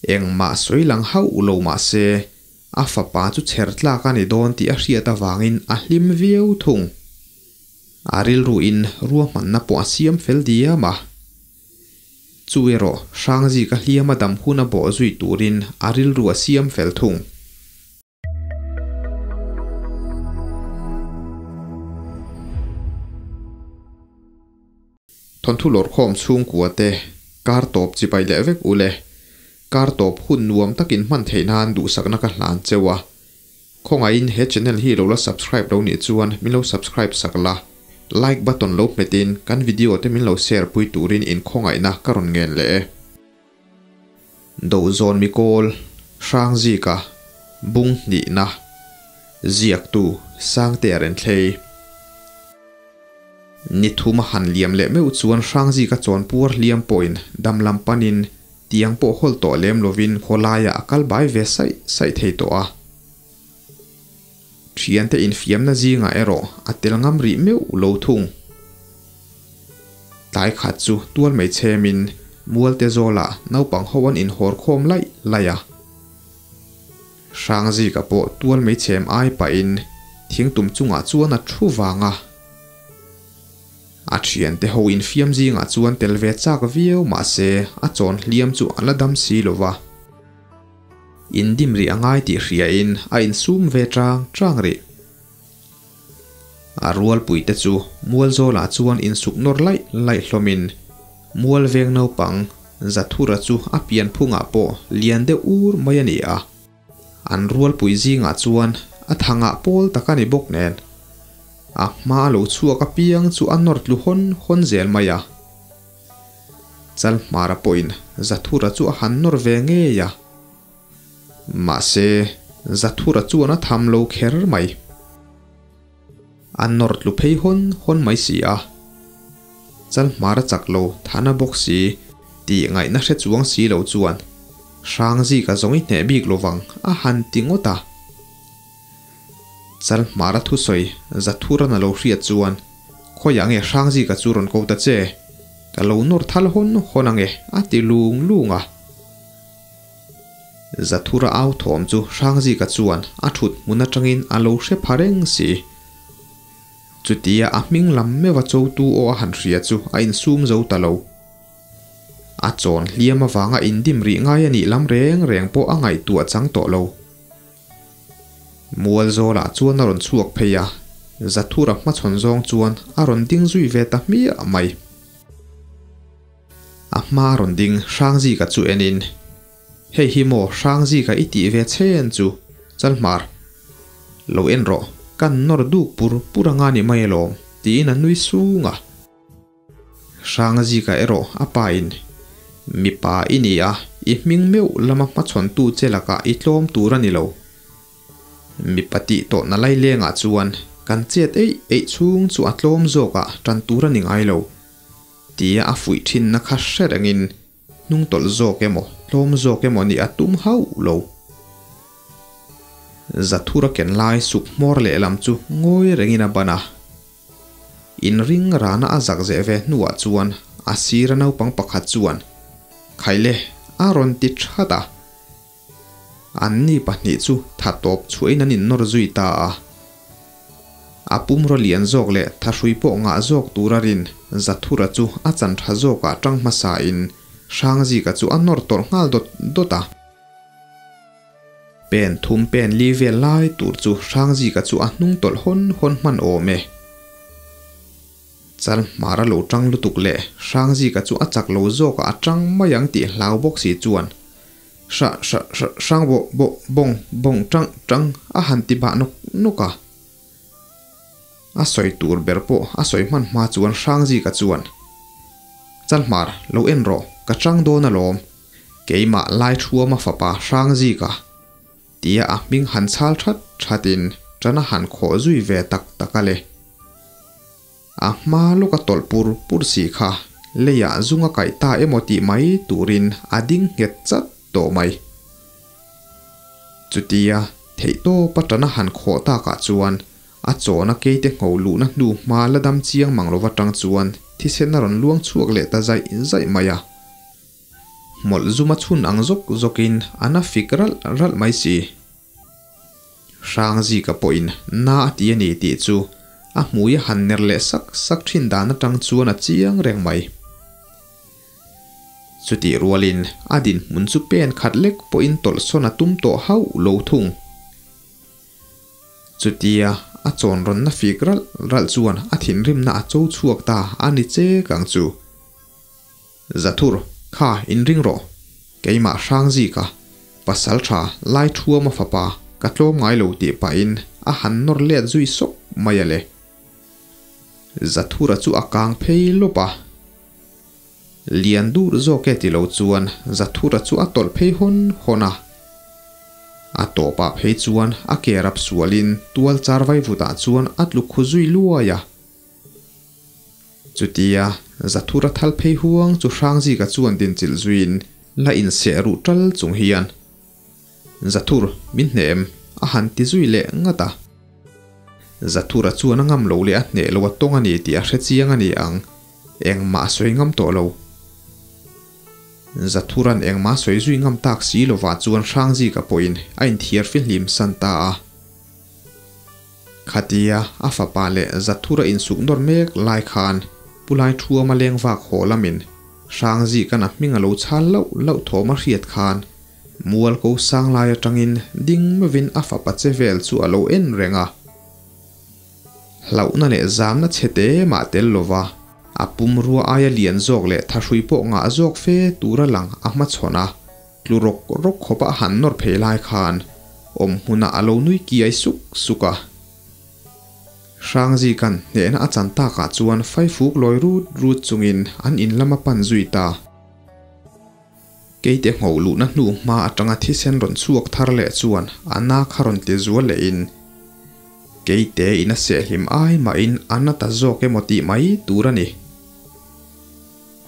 Engmah sawi lang hauh lo mah se, a fapa chu chher tlak a ni dawn tih a hriat avangin a hlim viau thung. A rilruin ruahmanna pawh a siam fel diam a. Chu erawh Hrangzika hliama dam hun a bawh zui turin a rilru a siam fel thung. Thawnthu lawrkhawm chhungkua te kar tawp chipai leh vek ule. Kar tawp hun nuam takin hman theih nan duhsakna ka hlan cheu a. Khawngaihin he channel hi lo la subscribe lo nih chuan min lo subscribe sak la, like button lo hmetin kan video te min lo share pui turin in khawngaihna ka rawn ngen leh e. Dohzawn Mikawl, Hrangzika, Bung hnihna, Ziaktu, Sangtea Renthlei. Ni thum a han liam leh meuh chuan Hrangzika chawnpuar hliam pawhin dam lam panin tiang pawh hawl tawh lem lovin khawlaiah a kal bai ve saih saih thei tawh a. Thiante infiamna zingah erawh a tel ngam rih meuh lo thung. Tlai khat chu tual mai chhemin Mualte zawlah naupang ho an inhawr khawm laih laih a. Hrangzika pawh tual mai chhem ai pahin thingtum chungah chuan a thu vang a. A thiante ho infiam zingah chuan tel ve chak viau mah se a chawn hliam chu a la dam si lo va. Indim rih a ngai tih hriain a insum ve chang chang rih. A rualpuite chu Mualzawlah chuan insuk nawr laih laih hlawmin Mual veng naupang Zathura chu a pianphungah pawh lian deuh ur mai a ni a. An rualpui zingah chuan a thangah pawl tak a ni bawk nen. A hma a lo chhuak apiang chu a nawr tlu hawn hawn zel mai a. Chalhmara pawhin Zathura chu a han nawr ve ngei a. Mahse, Zathura chuan a tham lo kher mai. A nawr tlu phei hawn hawn mai si a. Chalhmara chak lo thana bawk si tih ngaihna hre chuang si lo chuan Hrangzika zawng i hneh bik lovang a han ti ngawt a. Chalhmara thusawi Zathuran a lo hriat chuan, Khawiah nge Hrangzika chu rawn ko ta che? Ka lo nawr thal hawn hawn ange a ti lung lung a. Zathura au thawm chu Hrangzika chuan a thut hmun atangin a lo hre pha reng si. Chutia a hming lam meuha chotu aw a han hria chu a insum zo ta lo. A chawn hliam avanga indim rih ngai a nih lam reng reng pawh a ngaihtuah chang tawh lo. Mualzawlah chuan a rawn chhuak phei a, Zathura hmachhawn zawng chuan a rawn ding zui ve ta hmiah mai. A hma a rawn ding Hrangzika chu enin, Hei hi maw Hrangzika i tih ve chen chu, Chalhmar. Lo en rawh, kan nawr duk pur pur anga ni mai alawm, tiin a nui sung a. Hrangzika erawh a pa in, Mipa i ni a, i hming meuh lama hmachhawntu che lakah i tlawm tur a ni lo. Mipa tih tawh na lailengah chuan kan chet eih eih chhung chu a tlawm zawkah tan tur a ni ngai lo, tia a fuih thinna kha hre rengin hnungtawlh zawk emaw tlawm zawk emaw nih a tum hauh lo. Zathura ken lai suk hmawr lehlam chu ngawi rengin a ban a. Inring rana a zak zeh ve hnuah chuan a sira naupang pakhat chuan, Khaile, a rawn ti that a. Anni pahnih chu tha tawp chhuahin an innawr zui ta a. A pumraw lian zawk leh thahrui pawh ngah zawk tura rin Zathura chu a chan tha zawkah tang hmasain Hrangzika chu a nawr tawlh nghal dawt dawt a. Pen thum pen li vel lai tur chu Hrangzika chu a hnung tawlh hawn hawn hman awm e. Chal hmar a lo tang lutuk leh Hrangzika chu a chak lo zawkah a tang mai ang tih hlau bawk si chuan Hra hra hra hrang bo bo bawng bawng tang tang a han ti bah nawk nawk a. A sawi tur ber pawh a sawi hman hma chuan Hrangzika chuan Chalhmar lo en rawh ka chang dawn alawm keimah Laithuama fapa Hrangzika tia a hming han chhal that thatin tan a han khawh zui ve tak tak a le. A hma lawka tawlh pur pur si kha leiah zung a kaih ta emaw tih mai turin a ding nghet chat tawh mai. Chutia theihtawp atana han khawh takah chuan a chawna keite ngho luhna hnu hma la dam chiang mang lova tang chuan thisen a rawn luang chhuak leh ta zaih zaih mai a. Hmawlh zuma chhun ang zawk zawkin a na fik ralh ralh mai si. Hrangzika pawhin na a ti a ni tih chu a hmui a han ner leh sak sak thin dan atang chuan a chiang reng mai. Chutih rualin a dinhmun chu pen khat lek pawhin tawlhsawn a tum tawh hauh lo thung. Chutia a chawn rawnna fik ralh ralh chuan a thinrimna a cho chhuak ta a ni chek ang chu. Zathur, kha inring rawh. Keimah Hrangzika, pasal tha Laithuama fapa ka tlawm ngai lo tih pahin a han nawr let zui sawk mai a le. Zathura chu a kang phei lawp a. Lian dur zawk e ti lo chuan Zathura chu a tawlh phei hawn hawn a. A tawpah phei chuan a ke rap sualin tual char vaivutah chuan a tlu khu zui luai a. Chutia Zathura thal phei huang chu Hrangzika chuan dinchilh zuiin la inseh ruh tal chung hian, Zathur, min hneh em? a han ti zui leh ngat a. Zathura chuan a ngam lo leh a hneh lo a tawng a ni tih a hre chiang a ni ang, engmah a sawi ngam tawh lo. Zathuran engmah a sawi zui ngam tak si lovah chuan Hrangzika pawhin a inthiar fihlim san ta a. Khatia a fapa leh Zathura insuk nawr mek lai khan Pu Laithuama leng vak haw lamin Hrangzika'n a hming a lo chhal lauh lauh thawm a hriat khan mual ko sang lai atangin ding meuhin a fapa che vel chu a lo en reng a. Hlauhna leh zamna chhe te mah tel lova a pumrua aia lian zawk leh thahrui pawh ngah zawk fe tura lang a hmachhawn a. Tlu rawk rawk khawp a han nawr phei lai khan awm hmunah a lo nui kiai suk suk a. Hrangzika'n hnehna a chan takah chuan faifuk lawi rut rut chungin an in lam a pan zui ta. Keite ngho luhna hnu hma atanga thisen rawn chhuak thar leh chuan a na kha rawn ti zual lehin Keite in a sehhlim ai mahin a na ta zawk emaw tih mai tur a ni.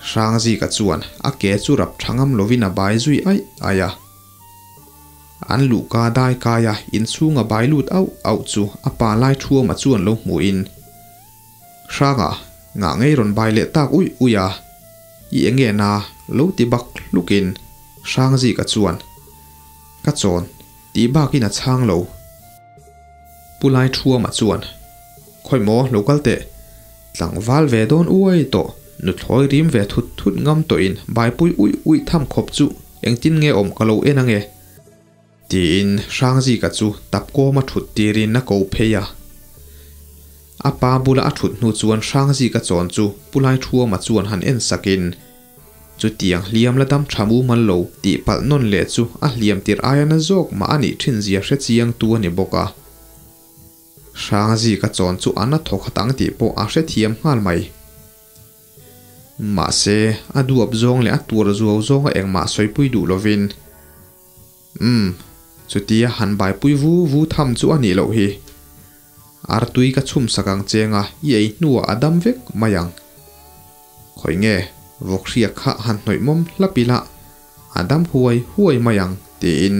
Hrangzika chuan a ke chu rap tha ngam lovin a bai zui aih aih a. An luhka dai kaia inchhunga bai lut auh auh chu a pa lai thuama chuan lo hmuhin, Hranga, ngah ngei rawn bai leh tak uih uih a, i enge na lo ti bak hlukin Hrangzika chuan, Ka chawn, tih bakin a chhang lo. Pu Laithuama chuan, Khawi maw, lo kal teh. Tlangval ve dawn uai tawh, nuthlawi rim ve thut thut ngam tawhin baipui uih uih tham khawp chu engtin nge awm ka lo en ange? Tiin Hrangzika chu tapkawma thut tirin a ko phei a. A pa bula a thut hnu chuan Hrangzika chawn chu Pu Laithuama chuan han en sakin, Chutiang hliam la dam tha mumal lo tih palh nawn leh chu a hliam tirh aia na zawk mah a nih thin zia hre chiang tu a ni bawk a. Hrangzika chawn chu a na thawk hat ang tih pawh a hrethiam nghal mai. Mahse, a duap zawng leh a tuar zuau zawnga engmah sawipui duh lovin, Umm, chutia han baipui vu vu tham chu a nih loh hi. Artui ka chhum sak ang cheng a, i ei hnuah a dam vek mai ang. Khawi nge, vawkhriak kha han hnawih mawm hlap ila, a dam huai huai mai ang, tiin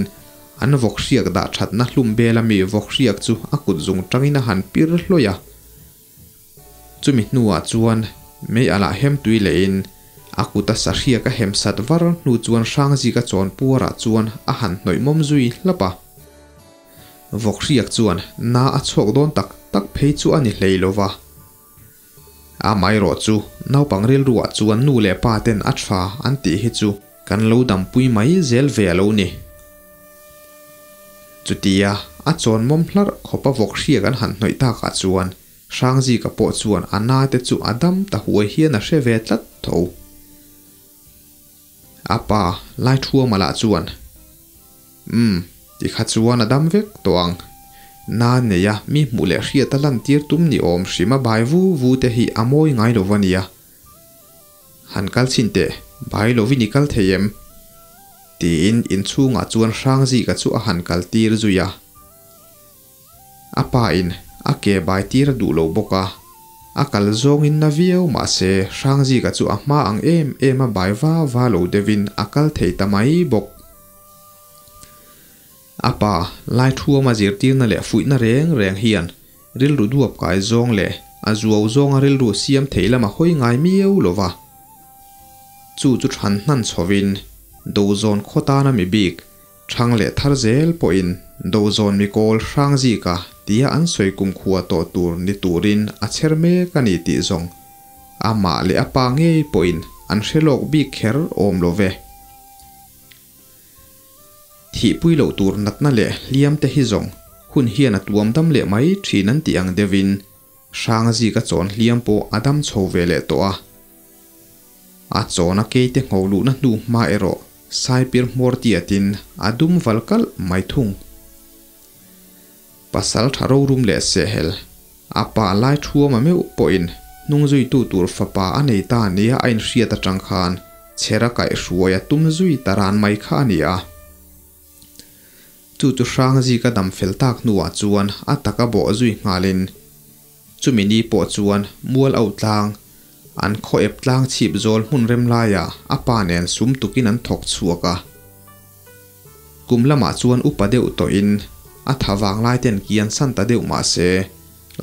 an vawkhriak dah thatna hlum bela mi vawkhriak chu a kut zung tangin a han pir hlawih a. Chumi hnuah chuan mei alah hem tui lehin a kuta sahriak a hem sat var hnu chuan Hrangzika chawn puarah chuan a han hnawih mawm zui hlap a. Vawkhriak chuan na a chhuak dawn tak tak phei chu a ni hlei lo va. Amaherawh chu naupang rilruah chuan nu leh pa ten a tha an tih hi chu kan lo dampui mai zel ve a lo ni. Chutia a chawn mawm hlarh khawpa vawkhriak an han hnawih takah chuan Hrangzika pawh chuan a na te chu a dam ta huai hian a hre ve tlat tho. A pa Laithuama lah chuan, Umm, ti kha chuan a dam vek tawh ang. Na neia mi hmuh leh hriat a lantir tum ni awm hrim a bai vu vu te hi a mawi ngai lo va nia. Han kal chhin teh, bai lovin i kal thei em? Tiin inchhungah chuan Hrangzika chu a han kal tir zui a. A pa in a ke bai tir a duh lo bawk a, a kal zawng in na viau mah se Hrangzika chu a hma ang em em a bai va va lo deuh in a kal thei ta mai bawk. A pa Laithuama zirtirna leh fuihna reng reng hian rilru duap kai zawng leh a zuau zawnga rilru siam thei lama hawi ngai miau lo va, chu chu than hnan chhovin. Dozawn khaw tana mi bik, Thang leh thar zel pawhin Dozawn mikawl Hrangzika tia an sawi kumkhua tawh tur ni turin a chher mek a ni tih zawng amah leh a pa ngei pawhin an hre lawk bik kher awm lo ve. Thihpui loh tur natna leh hliam te hi zawng hun hian a tuam dam leh mai thin an tih ang deuhin Hrangzika chawn hliam pawh a dam chho ve leh tawh a. A chawna keite ngho luhna hnu hma erawh Saipir hmawr tiatin a dum val kalh mai thung. Pasal tha rorum leh sehhel, a pa lai thuama meuh pawhin hnungzuitu tur fapa a nei ta nia a inhriat atang khan chhera kaihhruai a tum zui ta ran mai kha a ni a. Chu chu Hrangzika dam fel tak hnuah chuan a taka bawh zui nghalin Chumi ni pawh chuan mual au tlang, an khaw ep tlang chhip zawl hmun rem laiah a pa nen sum tukin an thawk chhuak a. Kum lamah chuan upa deuh tawhin a tha vang lai ten kian san ta deuh mah se,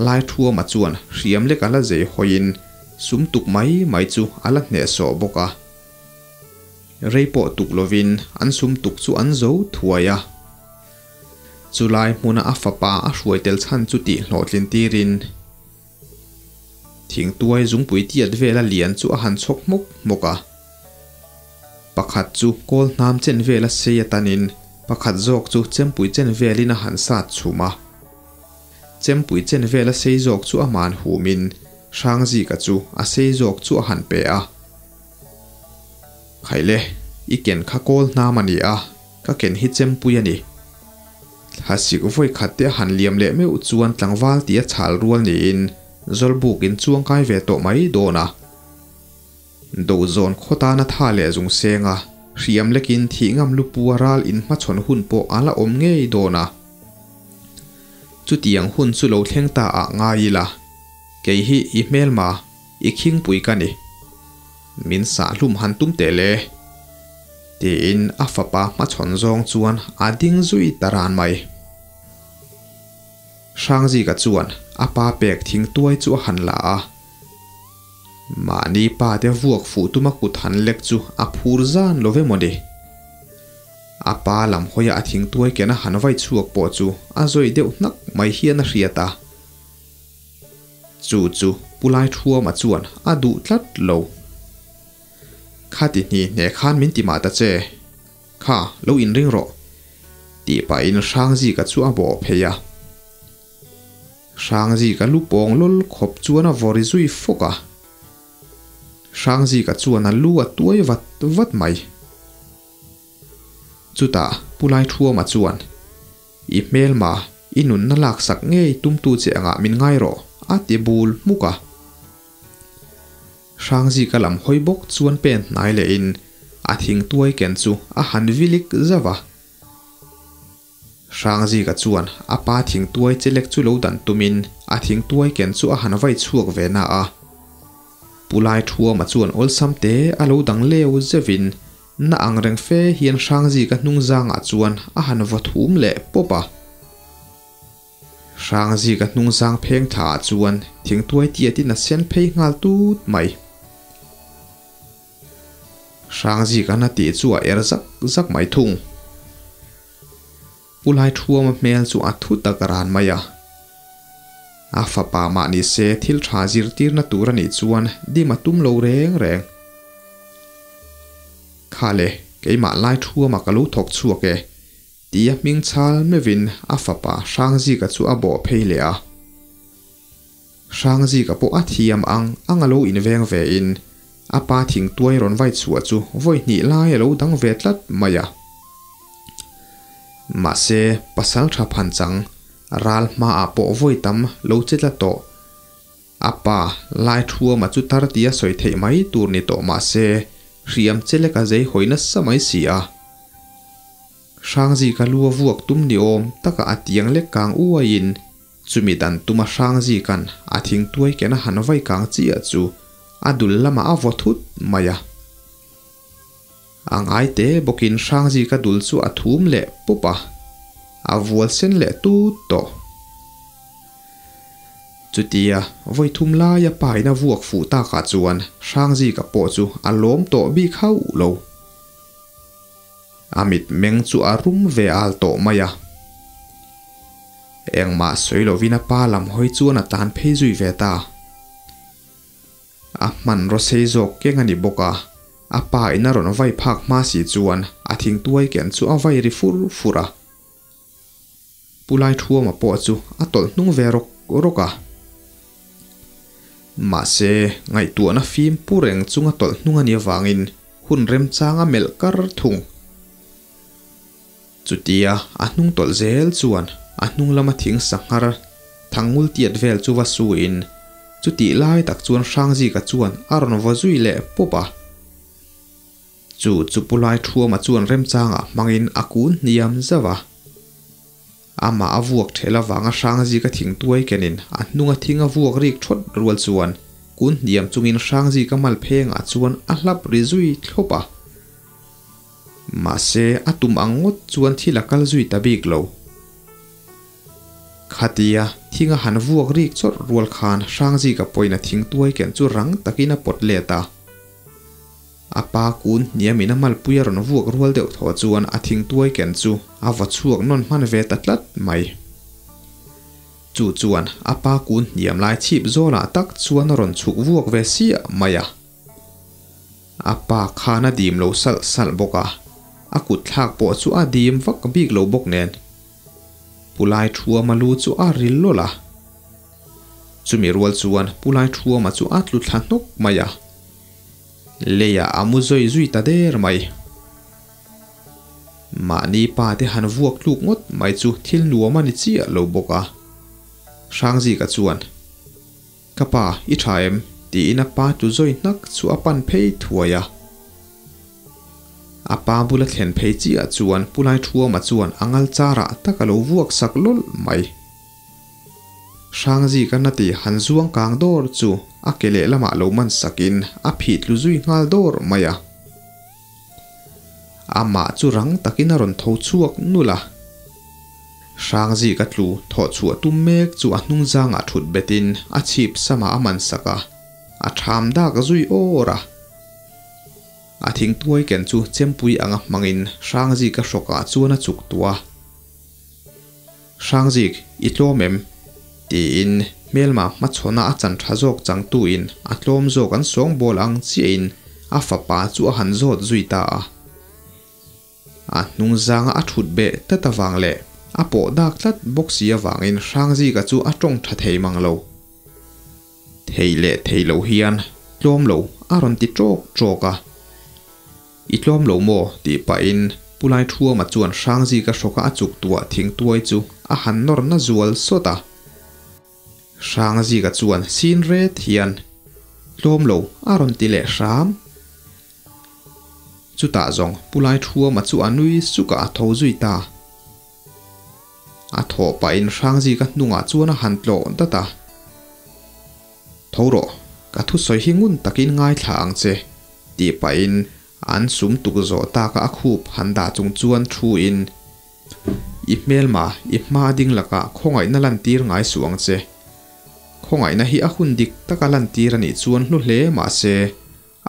Laithuama chuan hriam lek a la zei hawiin sum tuk mai mai chu a la hnehsawh bawk a. Rei pawh tuk lovin an sum tuk chu an zo thuai a. Chulai hmuna a fapa a hruai tel chhan chu tih hlawhtlin tirin thingtuai zungpui tiat vela lian chu a han chhawk hmawk hmawk a. Pakhat chu kawl hnam chen vela sei atanin pakhat zawk chu chempui chen velin a han sat chhum a. Chempui chen vela sei zawk chu a man humin Hrangzika chu a sei zawk chu a han pe a. Khaile, i ken kha kawl hnam a ni a. Ka ken hi chempui a ni. Thlasik vawi khat te a han liam leh meuh chuan tlangval tih a chhal rual niin Zawlbuk in chuang kai ve tawh mai dawn a. Dozawn khaw tana tha leh zung seng a, hriam lekin thih ngam lu pu a ral in hmachhawn hun pawh a la awm ngei dawn a. Chutiang hun chu lo thleng ta ah ngai ila, kei hi i hmelma, i khingpui ka ni. Min sahhlum han tum teh le. Tiin a fapa hmachhawn zawng chuan a ding zui ta ran mai. Hrangzika chuan a pa pek thing tuai chu a han la a. Mahni pa te vuak fuh tuma kut han lek chu a phur zan lo ve mawni. A pa lam hawia a thing tuai ken a han vai chhuak pawh chu a zawi deuh hnak mai hian a hriat a. Chu chu Pu Laithuama chuan a duh tlat lo. Khati hni hne khan min ti mah ta che. Kha, lo inring rawh. Tih pahin Hrangzika chu a bawh phei a. Hrangzika lu pawng lawl khawp chuan a vawri zui fawk a. Hrangzika chuan a lu a tuai vat vat mai. Chutah Pu Laithuama chuan, I hmelma, i nunna laksak ngei tumtu che angah min ngai rawh, a ti bul hmuk a. Hrangzika lam hawi bawk chuan pen hnai lehin a thingtuai ken chu a han vilik zauh a. Hrangzika chuan a pa thingtuai chelek chu lo dan tumin a thingtuai ken chu a han vai chhuak ve na a. Pu Laithuama chuan awlsam te a lo dang leu zeuhin na ang reng fe hian Hrangzika hnungzangah chuan a han vaw thum leh pawp a. Hrangzika hnungzang pheng thla ah chuan thingtuai tiatin a sen phei nghal tut mai. Hrangzika na tih chu a er zak zak mai thung. Pu Laithuama hmel chu a thu tak ran mai a. A fapa mah ni se thil tha zirtirna tur a nih chuan dim a tum lo reng reng. Kha le, keimah Laithuama ka lo thawk chhuak e. Tia hming chal meuhin a fapa Hrangzika chu a bawh phei leh a. Hrangzika pawh a thiam ang ang a lo inveng vein a pa thingtuai rawn vai chhuah chu vawi hnih lai a lo dang ve tlat mai a. Mahse, pasal tha phan chang ral hmaah pawh vawi tam lo che tlat tawh. A pa, Laithuama chu tar tia sawi theih mai tur ni tawh mahse, hriam chelek a zei hawi nasa mai si a. Hrangzika lu a vuak tum ni awm taka a tiang lek kang uaiin chumi dan tuma Hrangzika'n a thingtuai ken a han vai kang chiah chu a dul lamah a vaw thut mai a. A ngai te bawkin Hrangzika dul chu a thum leh pawp a, a vual sen leh tut tawh. Chutia vawi thum laia pain a vuak fuh takah chuan Hrangzika pawh chu a lawm tawh bik hauh lo. A mitmeng chu a rum ve al tawh mai a. Engmah sawi lovin a pa lam hawi chuan a tlan phei zui ve ta. A hmanraw sei zawk keng a ni bawk a, a pa in a rawn vai phak hma si chuan a thingtuai ken chu a vai ri fur fur a. Pu Laithuama pawh chu a tawlh hnung ve rawk rawk a. Mahse, ngaihtuahna fim pu reng chunga tawlh hnung a nih avangin hun remchang a melh kar thung. Chutia a hnung tawlh zel chuan a hnung lama thing sanghar thangngul tiat vel chu va suin chutih lai tak chuan Hrangzika chuan a rawn vaw zui leh pawp a. Chu chu Pu Laithuama chuan remchangah hmangin a kun hniam zauh a. Amah a vuak ṭhel avanga Hrangzika thingtuai kenin a hnunga thing a vuak rik ṭhawt rual chuan kun hniam chungin Hrangzika mal phengah chuan a hlap ri zui thlawp a. Mahse, a tum ang ngawt chuan thil a kal zui ta bik lo. Khatia thing a han vuak rik chawrh rual khan Hrangzika pawhin a thingtuai ken chu rang takin a pawt let a. A pa kun hniamin a malpui a rawn vuak rual deuh thaw chuan a thingtuai ken chu a va chhuak nawn hman ve ta tlat mai. Chu chuan a pa kun hniam lai chhip zawlah tak chuan a rawn chhuk vuak ve siah mai a. A pa khan a dim lo salh salh bawk a, a kut thlak pawh chu a dim vak bik lo bawk nen. Pu Laithuama lu chu a ril lawlh a. Chumi rual chuan Pu Laithuama chu a tlu thla hnawk mai a. Leiah a mu zawi zui ta der mai. Mahni pa te han vuak tluk ngawt mai chu thil nuam a ni chiah lo bawk a. Hrangzika chuan. Ka pa, i tha em? tiin a pa tlu zawi hnak chu a pan phei thuai a. A pa bula thlen phei chiah chuan Pu Laithuama chuan a ngal charah tak a lo vuak sak lawlh mai. Hrangzika na ti han zuang kang dawr chu a ke lehlamah lo man sakin a phih tlu zui nghal dawr mai a. Amah chu rang takin a rawn tho chhuak nulh a. Hrangzika tlu thawh chhuah tum mek chu a hnung zangah thut betin a chhip samah a man sak a, a tham dak zui awr a. A thingtuai ken chu chempui anga hmangin Hrangzika hrawkah chuan a chuk tuah a. Hrangzik, i tlawm em? tiin hmelma hmachhawna a chan tha zawk changtuin a tlawm zawk an sawngbawl ang chiahin a fapa chu a han zawt zui ta a. A hnung zanga a thut beh tlat avang leh a pawh dak tlat bawk si avangin Hrangzika chu a tawng tha thei mang lo. Thei leh thei lo hian tlawm lo a rawn ti ṭawk ṭawk a. I tlawm lo maw? tih pahin Pu Laithuama chuan Hrangzika hrawka a chuk tuah thingtuai chu a han nawr na zual sawt a. Hrangzika chuan sin ret hian tlawm lo a rawn ti leh hram. Chutah zawng Pu Laithuama chu a nui suk a a tho zui ta. A thawh pahin Hrangzika hnungah chuan a han tlawh dat a. Tho rawh, ka thusawi hi ngun takin ngaithla ang che, tih pahin an sum tuk zawh taka a khup han dah chung chuan thu in, I hmelma, i hma ding lakah khawngaihna lantir ngai suh ang che. Khawngaihna hi a hun dik taka lantir a nih chuan hlu hle mahse,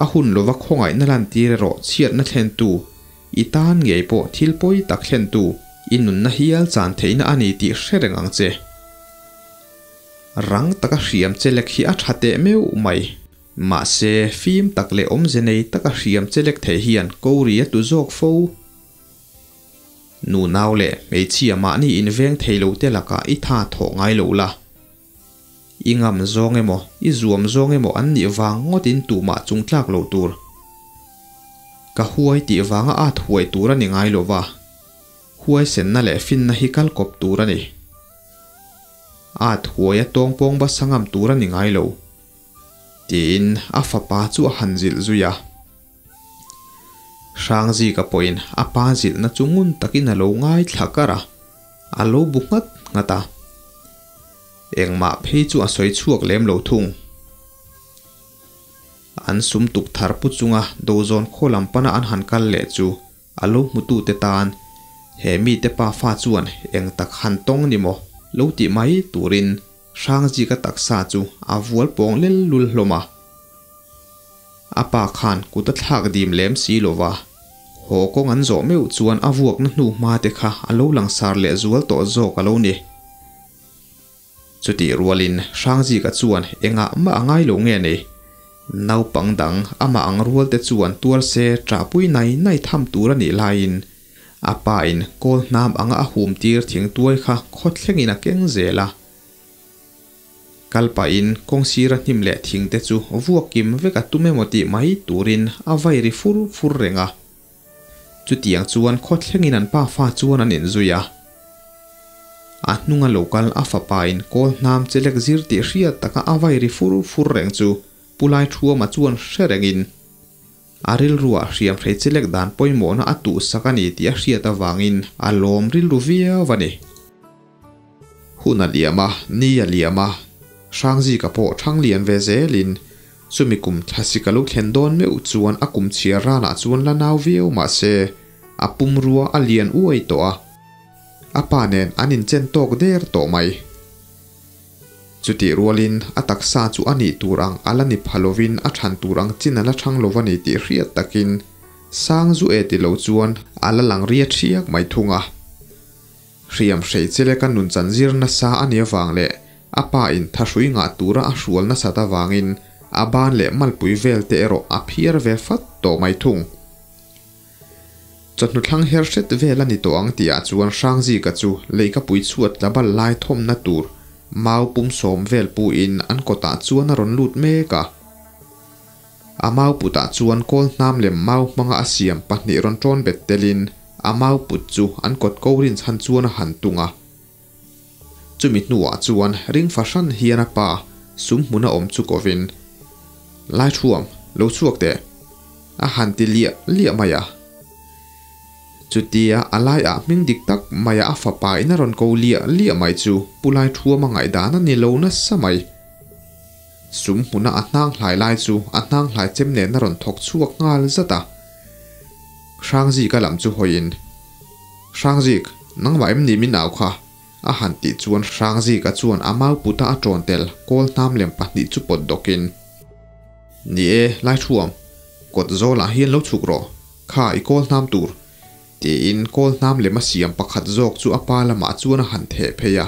A hun lova khawngaihna lantir erawh chhiatna thlentu, i tan ngei pawh thil pawi tak thlentu, i nunna hial chan theihna a ni tih hre reng ang che. Rang taka hriam che lek hi a tha teh meuh mai. Mahse, fim tak leh awmze nei taka hriam che lek thei hian ko ri a tlu zawk fo. Nu nau leh hmeichhia mahni inveng thei lo te lakah i tha thawh ngai lo la. I ngam zawng emaw, i zuam zawng emaw an nih vang ngawtin tumah chung tlak lo tur. Ka huai tih vanga at huai tur a ni ngai lo va, huaisenna leh finna hi kal kawp tur a ni. At huai a tawngpawng basa ngam tur a ni ngai lo, tiin a fapa chu a han zilh zui a. Hrangzika pawhin a pa zilhna chu ngun takin a lo ngaithla kar a, a lo bu nghat nghat a. Engmah phei chu a sawi chhuak lem lo thung. An sum tuk thar pu chunga dozawn khaw lam pana an han kal leh chu a lo hmutute tan he mite pa fa chuan eng tak han tawng ni maw lo tih mai turin Hrangzika taksa chu a vual pawng lel lul hlawm a. A pa khan kut a thlak dim lem si lova. Haw kawng an zawh meuh chuan a vuakna hnu hma te kha a lo langsar leh zual tawh zawk a lo ni. Chutih rualin Hrangzika chuan engah mah a ngai lo nge nei. Naupang dang amah ang rual te chuan tuar se ṭahpui nai nai tham tur a nih laiin a pa in kawl hnam anga a hum tir thingtuai kha khawthlengin a keng zel a. Kal pahin kawng sira hnim leh thing te chu vuak kim vek a tum emaw tih mai turin a vai ri fur fur reng a. Chutiang chuan khawthlengin an pafa chuan an inzui a. A hnunga lo kal a fapain kawl hnam chelek zir tih hriat taka a vai ri fur fur reng chu Pu Laithuama chuan hre rengin a rilruah hriamhrei chelek dan pawimawhna a tuhsak a ni tih a hriat avangin a lawm rilru viau a ni. Hun a liam a, ni a liam a, Hrangzika pawh thang lian ve zelin chumi kum thlasik a lo thlen dawn meuh chuan a kum chhiar ranah chuan la nau viau mah se a pumrua a lian uai tawh a, a pa nen an inchen tawk der tawh mai. Chutih rualin a taksa chu a nih tur ang a la ni pha lovin a than tur ang chin a la thang lo a ni tih hriat takin sang zu e ti lo chuan a la lang ria thiak mai thung a. Hriam hrei cheleka nun chan zir nasa a nih avang leh a pa in thahrui ngah tura a hrual nasat avangin a ban leh malpui vel te erawh a phiar ve fat tawh mai thung. Chawhnu thlang her hret vel a ni tawh ang tihah chuan Hrangzika chu leihkapui chhuat tla bal lai thawmna tur mau pum sawm vel pu in an kawtah chuan a rawn lut mek a. A mau putah chuan kawl hnam lem mau hmanga a siam pahnih rawn tawn bet telin a mau put chu an kawt ko rin chhan chuan a han tung a. Chumi hnuah chuan ring fahran hian a pa sum hmuna awm chu kovin, Laithuam, lo chhuak teh! a han ti liah liah mai a. Chutia a laiah hming dik tak maia a fapa in a rawn ko liah liah mai chu Pu Laithuama ngaihdan a ni lo nasa mai. Sum hmuna a hnang hlai lai chu a hnang hlai chem nen a rawn thawk chhuak nghal zat a. Hrangzika lam chu hawiin, Hrangzik, nangmah em ni min au kha? a han tih chuan Hrangzika chuan a mau puta a ṭawn tel kawl hnam lem pahnih chu pawt dawkin, Ni e, Laithuam, kawt zawlah hian lo chhuk rawh, kha i kawl hnam tur, tiin kawl hnam lem a siam pakhat zawk chu a pa lamah chuan a han theh phei a.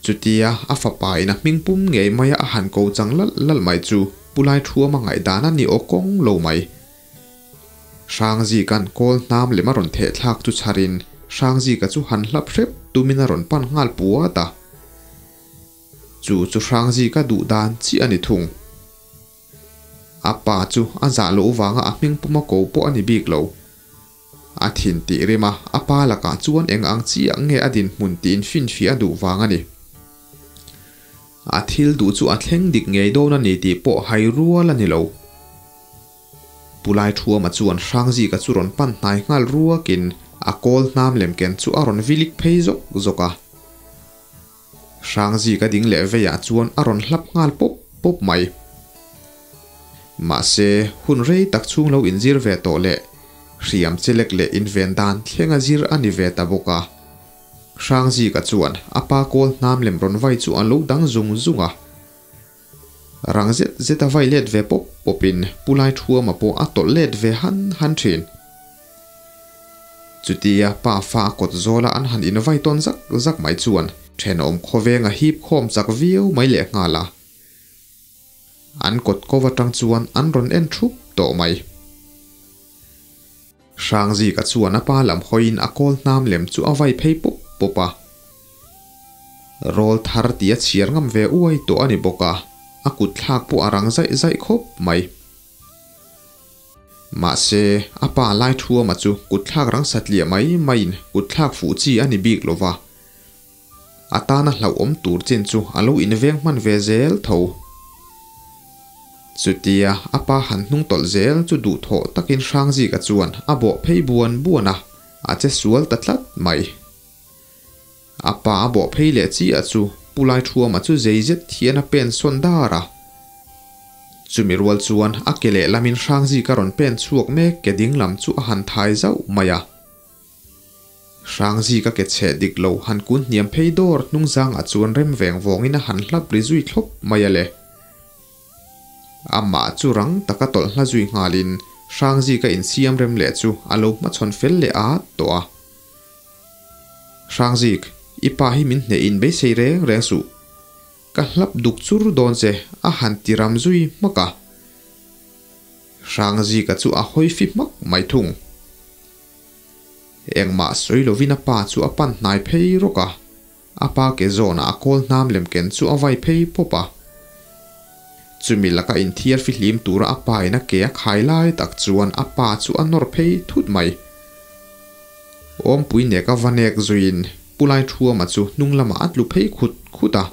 Chutia a fapa in a hming pum ngei maia a han ko chang lalh lalh mai chu Pu Laithuama ngaihdan a ni aw kawng lo mai. Hrangzika'n kawl hnam lem a rawn theh thlak chu chharin Hrangzika chu han hlap hrep tumin a rawn pan nghal puat a. Chu chu Hrangzika duh dan chiah a ni thung. A pa chu a zah loh vanga a hming puma ko pawh a ni bik lo. A thin tih rim a, a pa lakah chuan eng ang chiah nge a dinhmun tiin finfiah a duh vang a ni. A thil duh chu a thleng dik ngei dawn a ni tih pawh hai rual a ni lo. Pu Laithuama chuan Hrangzika chu rawn pan hnai nghal ruakin a kawl hnam lem ken chu a rawn vilik phei zawk zawk a. Hrangzika ding leh veiah chuan a rawn hlap nghal pawp pawp mai. Mahse, hun rei tak chhung lo inzir ve tawh leh hriam chelek leh inven dan thlenga zir a ni ve ta bawk a. Hrangzika chuan a pa kawl hnam lem rawn vai chu a lo dang zung zung a. Rang zet zet a vai let ve pawp pawpin Pu Laithuama pawh a tawlh let ve han han thin. Chutia pa fa a kawt zawla an han invai tawn zak zak mai chuan thenawm khawveng a hip khawm chak viau mai lehnghal a. An kawt ko atang chuan an rawn en thup tawh mai. Hrangzika chuan a pa lam hawiin a kawl hnam lem chu a vai phei pawp pawp a. Rawl thar tih a chhiar ngam ve uai tawh a ni bawk a, a kut thlak pawh a rang zaih zaih khawp mai. Mahse, a pa Laithuama chu kut thlak rang satliah mai maiin kut thlak fuh chi a ni bik lo va. A tana hlauhawm tur chin chu a lo inveng hman ve zel tho. Chutia a pa han hnung tawlh zel chu duhthawh takin Hrangzika chuan a bawh phei buan buan a, a che sual ta tlat mai. A pa a bawh phei leh chiah chu Pu Laithuama chu zei zet hian a pen sawn dar a. Chumi rual chuan a ke lehlamin Hrangzika rawn pen chhuak mek ke ding lam chu a han thai zauh mai a. Hrangzika ke chheh dik lo han kun hniam phei dawr hnung zangah chuan rem veng vawngin a han hlap ri zui thlawp mai a le. Amah chu rang taka tawlh hla zui nghalin Hrangzika insiam rem leh chu a lo hmachhawn fel leh at tawh a. Hrangzik, i pa hi min hneh in beisei reng reng suh. Ka hlap duk chur dawn che a han ti ram zui hmak a. Hrangzika chu a hawi fi hmak mai thung. Engmah sawi lovin a pa chu a pan hnai phei rawk a. A pa ke zawnah a kawl hnam lem ken chu a vai phei pawp a. Chumi laka inthiar fihlim tura a pa in a ke a khai lai tak chuan a pa chu a nawr phei thut mai. Awmpui nek a va nek zuiin Pu Laithuama chu hnung lamah a tlu phei khut khut a.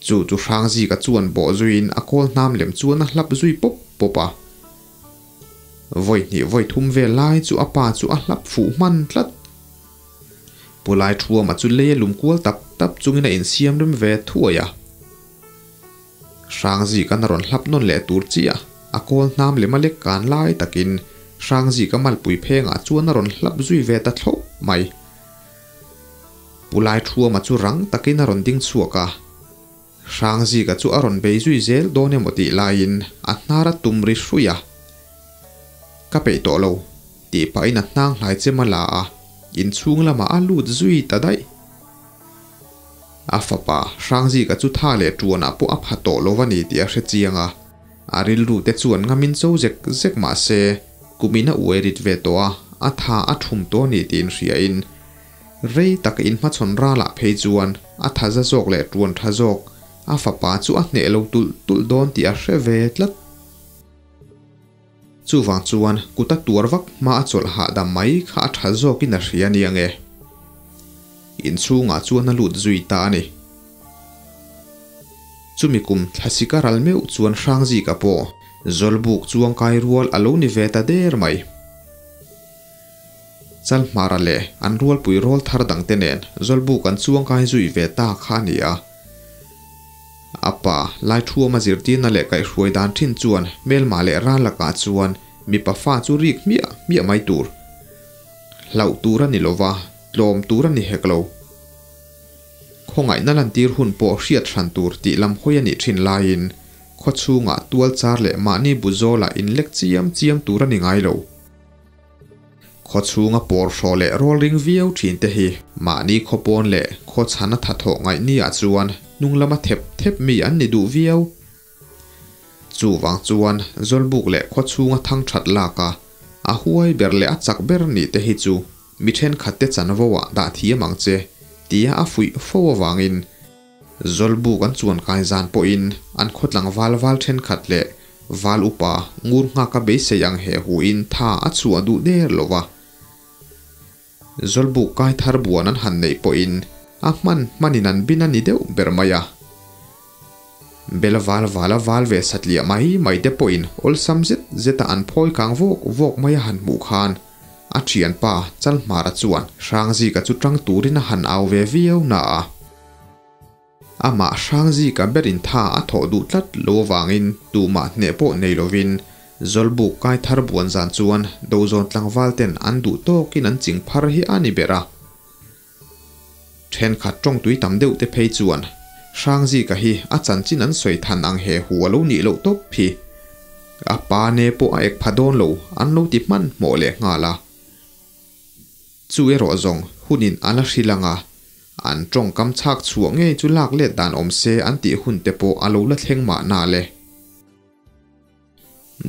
Chu chu Hrangzika chuan bawh zuiin a kawl hnam lem chuan a hlap zui pawp pawp a. Vawi hnih vawi thum vel lai chu a pa chu a hlap fuh hman tlat. Pu Laithuama chu lei a lum kual tap tap chungin a insiam rem ve thuai a. Hrangzika na rawn hlap nawn leh tur chiah a kawl hnam lem a lek kan lai takin Hrangzika malpui phengah chuan a rawn hlap zui ve ta thlawp mai. Pu Laithuama chu rang takin a rawn ding chhuak a. Hrangzika chu a rawn bei zui zel dawn emaw tih laiin a hnar a tum ri hruih a. Ka peih tawh lo, tih pahin a hnang hlai chem a la a, inchhung lamah a lut zui ta daih. A fapa Hrangzika chu tha leh tuanah pawh a pha tawh lo a ni tih a hre chiang a, a rilru te chuan ngamin cho zek zek mah se, kumin a uai rit ve tawh a, a tha a thum tawh a ni tih inhriain rei tak inhmachhawn ralah phei chuan a tha za zawk leh tuan tha zawk a fapa chu a hneh lo tulh tulh dawn tih a hre ve tlat. Chuvang chuan kut a tuar vak hma a chawlh hahdam mai kha a tha zawkin a hria nia nge. Inchhungah chuan a lut zui ta a ni. Chumi kum thlasika ral meuh chuan Hrangzika pawh Zawlbuk chuangkai rual a lo ni ve ta der mai. Chalhmara leh an rualpui rawl thar dangte nen Zawlbuk an chuangkai zui ve ta kha a ni a. A pa, Laithuama zirtirna leh kaihhruai dan thin chuan hmelmah leh ral lakah chuan mipa fa chu rik hmiah hmiah mai tur. Hlauh tur a ni lova, tlawm tur a ni hek lo. Khawngaihna lantir hun pawh hriat hran tur tih lam hawi a nih thin laiin khaw chhungah tual char leh mahni bu zawlah inlek chiam chiam tur a ni ngai lo. Khaw chhunga pawr hraw leh rawl ring viau thin te hi mahni khaw pawn leh khaw chhan a tha thawh ngaih ni ah chuan hnung lama thep thep mi an ni duh viau. Chuvang chuan Zawlbuk leh khaw chhunga thang that lak a, a huai ber leh a chak ber nih te hi chu mi thenkhat te chanvo ah dah thiam ang che tia a fuih fo avangin Zawlbuk an chuan kai zan pawhin an khaw tlangval val thenkhat leh val upa ngur nghaka beisei ang he huin tha a chhuah duh der lo va. Zawlbuk kai thar buan an han neih pawhin a hman hmanin an bin a ni deuh ber mai a. Bela val vala val ve satliah mai mai te pawhin awlsam zet zeta an phawi kang vawk vawk mai a han hmuh khan a thianpa Chalhmara chuan Hrangzika chu tang turin a han au ve viau na a. Amah Hrangzika berin tha a thawh duh tlat lo avangin tumah hneh pawh nei lovin Zawlbuk kai thar buan zan chuan Dozawn tlangval ten an duh tawkin an ching phar hi a ni ber a. Thenkhat tawngtui tam deuh te phei chuan Hrangzika hi a chanchin an sawi than ang he hu a lo nih loh tawp hi. A pa ne pawh a ek pha dawn lo an lo ti hmanhmawh leh nghal a. Chu erawh zawng hunin a la hrilh ang a, an tawngkam chhak chhuah ngei chu lak let dan awm se an tih hun te pawh a lo la thleng mahna le.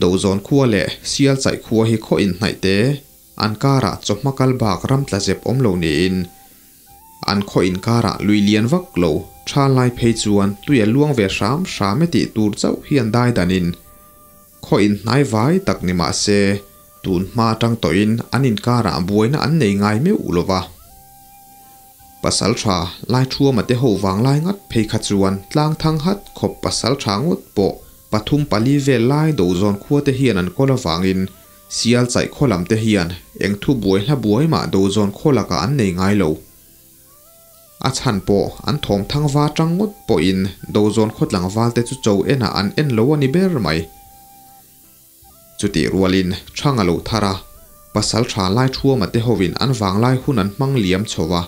Dozawn khua leh Sial chaih khua hi khaw inhnaih te, an karah chawhma kal bak ram tla zep awm lo niin an khaw inkarah lui lian vak lo tha lai phei chuan tui a luang ve hram hram e tih tur chauh hi an dai danin khaw inhnai vai tak ni mah se tun hma atang tawhin an inkarah buaina an nei ngai meuh lo va. Pasal tha Laithuama te ho vang lai ngat phei kha chuan tlang thang hat khawp pasal tha ngawt pawh pathum pali vel lai Dozawn khua te hian an kawl avangin Sial chaih khaw lam te hian eng thu buai hla buai mah Dozawn khaw lakah an nei ngai lo. A chhan pawh an thawm thang va tang ngawt pawhin Dozawn khaw tlangval te chu cho enah an en lo a ni ber mai. Chutih rualin Thanga lo thar a, pasal tha Laithuama te hovin an vanglai hun an hmang liam chho va.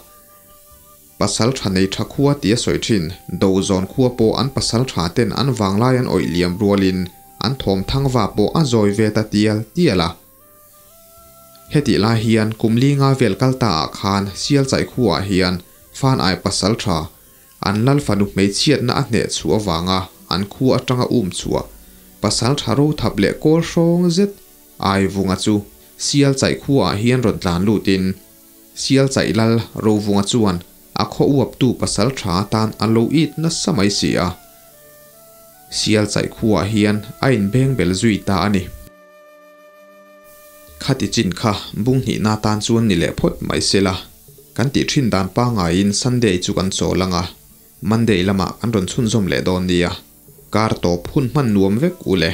Pasal tha nei tha khua tia sawi thin, Dozawn khua pawh an pasal tha ten an vanglai an awih liam rualin An thawm thangva pawh a zawi ve ta tial tial a. Hetih lai hian kum li nga vel kal ta ah khan Sialchaih khuaah hian Fan ai pasal tha an lal fanu hmeichhiatna a hneh chhuah avanga an khua atanga um chhuah pasal tha ro thap leh kawl hrawng zet ai vunga chu Sialchaih khuaah hian rawn tlan lutin Sialchaih lal Rovunga chuan a khaw uaptu pasal tha atan a lo it nasa mai si a. Sialchaih khuaah hian a inbeng bel zui ta a ni. Khati chin kha bung hnihna tan chuan ni leh phawt mai sela, kan tih thin dan pangaiin Sunday chu kan chawl ang a, Monday lamah kan rawn chhunzawm leh dawn nia. Kar tawp hun hman nuam vek u le.